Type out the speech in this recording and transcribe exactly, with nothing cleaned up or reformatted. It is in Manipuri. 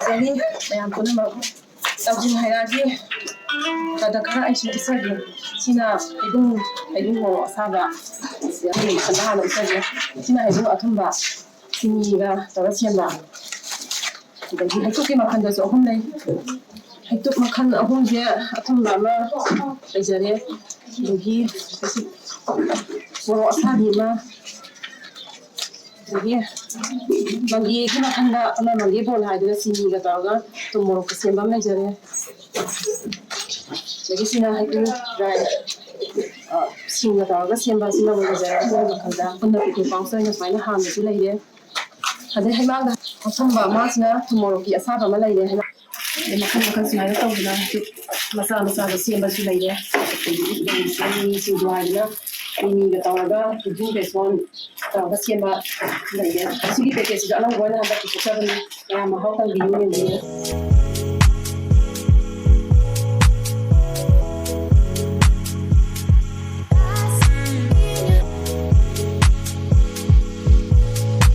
ꯆꯅꯤ ꯃꯌꯥꯝ ꯄꯨꯝꯅꯃꯛ ꯇꯧꯁꯤꯟ ꯍꯥꯏꯔꯛꯑꯒꯦ꯫ ꯀꯗ ꯈꯔ ꯑꯩꯁꯨ ꯎꯠꯆꯒꯦ꯫ ꯁꯤꯅ ꯍꯩꯕꯨꯡ, ꯍꯩꯕꯨꯡ ꯃꯣꯔꯣꯛ ꯑꯁꯥꯕ꯫ ꯁꯤꯗ ꯑꯩ ꯈꯟꯕ ꯍꯥꯟꯅ ꯎꯠꯆꯒꯦ꯫ ꯁꯤꯅ ꯍꯩꯕꯨꯡ ꯑꯊꯨꯝꯕ, ꯆꯤꯅꯤꯒ ꯇꯧꯔ ꯁꯦꯝꯕ꯫ ꯑꯗꯒꯤ ꯍꯩꯇꯨꯞꯀꯤ ꯃꯈꯜꯗꯁꯨ ꯑꯍꯨꯝ ꯂꯩ꯫ ꯍꯩꯇꯨꯞ ꯃꯈꯜ ꯑꯍꯨꯝꯁꯦ ꯑꯊꯨꯝꯕ ꯑꯃ ꯂꯩꯖꯔꯦ, ꯑꯗꯒꯤ ꯃꯣꯔꯣꯛ ꯑꯁꯥꯕꯤ ꯑꯃ, ꯑꯗꯒꯤ ꯃꯪꯒꯦꯒꯤ ꯃꯈꯜꯗ ꯑꯃ, ꯃꯪꯒꯦ ꯕꯣꯜ ꯍꯥꯏꯗꯅ ꯆꯤꯅꯤꯒ ꯇꯧꯔꯒ ꯊꯨꯝ ꯃꯣꯔꯣꯛꯀ ꯁꯦꯝꯕ ꯑꯃ ꯂꯩꯖꯔꯦ꯫ ꯑꯗꯒꯤ ꯁꯤꯅ ꯍꯩꯀ꯭ꯔꯨ ꯗ꯭ꯔꯥꯏ, ꯑ, ꯁꯤꯡꯒ ꯇꯧꯔꯒ ꯁꯦꯝꯕ ꯁꯤꯅ ꯑꯃꯨꯛ ꯂꯩꯖꯔꯦ꯫ ꯑꯩꯈꯣꯏꯒꯤ ꯃꯈꯜꯗ ꯄꯨꯟꯅ ꯄꯦꯀꯦꯠ ꯄꯥꯎꯆ ꯑꯣꯏꯅ ꯁꯨꯃꯥꯏꯅ ꯍꯥꯟꯕꯁꯨ ꯂꯩꯔꯦ꯫ ꯑꯗꯩ ꯍꯩꯃꯥꯡꯗ ꯑꯊꯨꯝꯕ ꯑꯃꯁꯤꯅ ꯊꯨꯝ ꯃꯣꯔꯣꯛꯀꯤ ꯑꯁꯥꯕ ꯑꯃ ꯂꯩꯔꯦ꯫ ꯑꯗꯩ ꯃꯈꯜ ꯃꯈꯜ ꯁꯨꯃꯥꯏꯅ ꯇꯧꯗꯅ ꯍꯧꯖꯤꯛ ꯃꯆꯥ ꯃꯆꯥꯗ ꯁꯦꯝꯕꯁꯨ ꯂꯩꯔꯦ꯫ ꯑꯗꯒꯤ ꯃꯤꯃꯤ ꯁꯤꯡꯖꯨ ꯍꯥꯏꯗꯅ ꯃꯤꯃꯤꯒ ꯇꯧꯔꯒ ꯊꯣꯏꯗꯤꯡ ꯕꯦꯁꯣꯟ ꯇꯧꯔꯒ ꯁꯦꯝꯕ ꯂꯩꯔꯦ꯫ ꯁꯤꯒꯤ ꯄꯦꯀꯦꯠꯁꯤꯁꯨ ꯑꯅꯧꯕ ꯑꯣꯏꯅ ꯍꯟꯗꯛ ꯄꯨꯊꯣꯛꯆꯕꯅꯤ꯫ ꯃꯌꯥꯝ ꯃꯍꯥꯎ ꯇꯪꯕꯤꯌꯨ, ꯌꯦꯡꯕꯤꯌꯨ꯫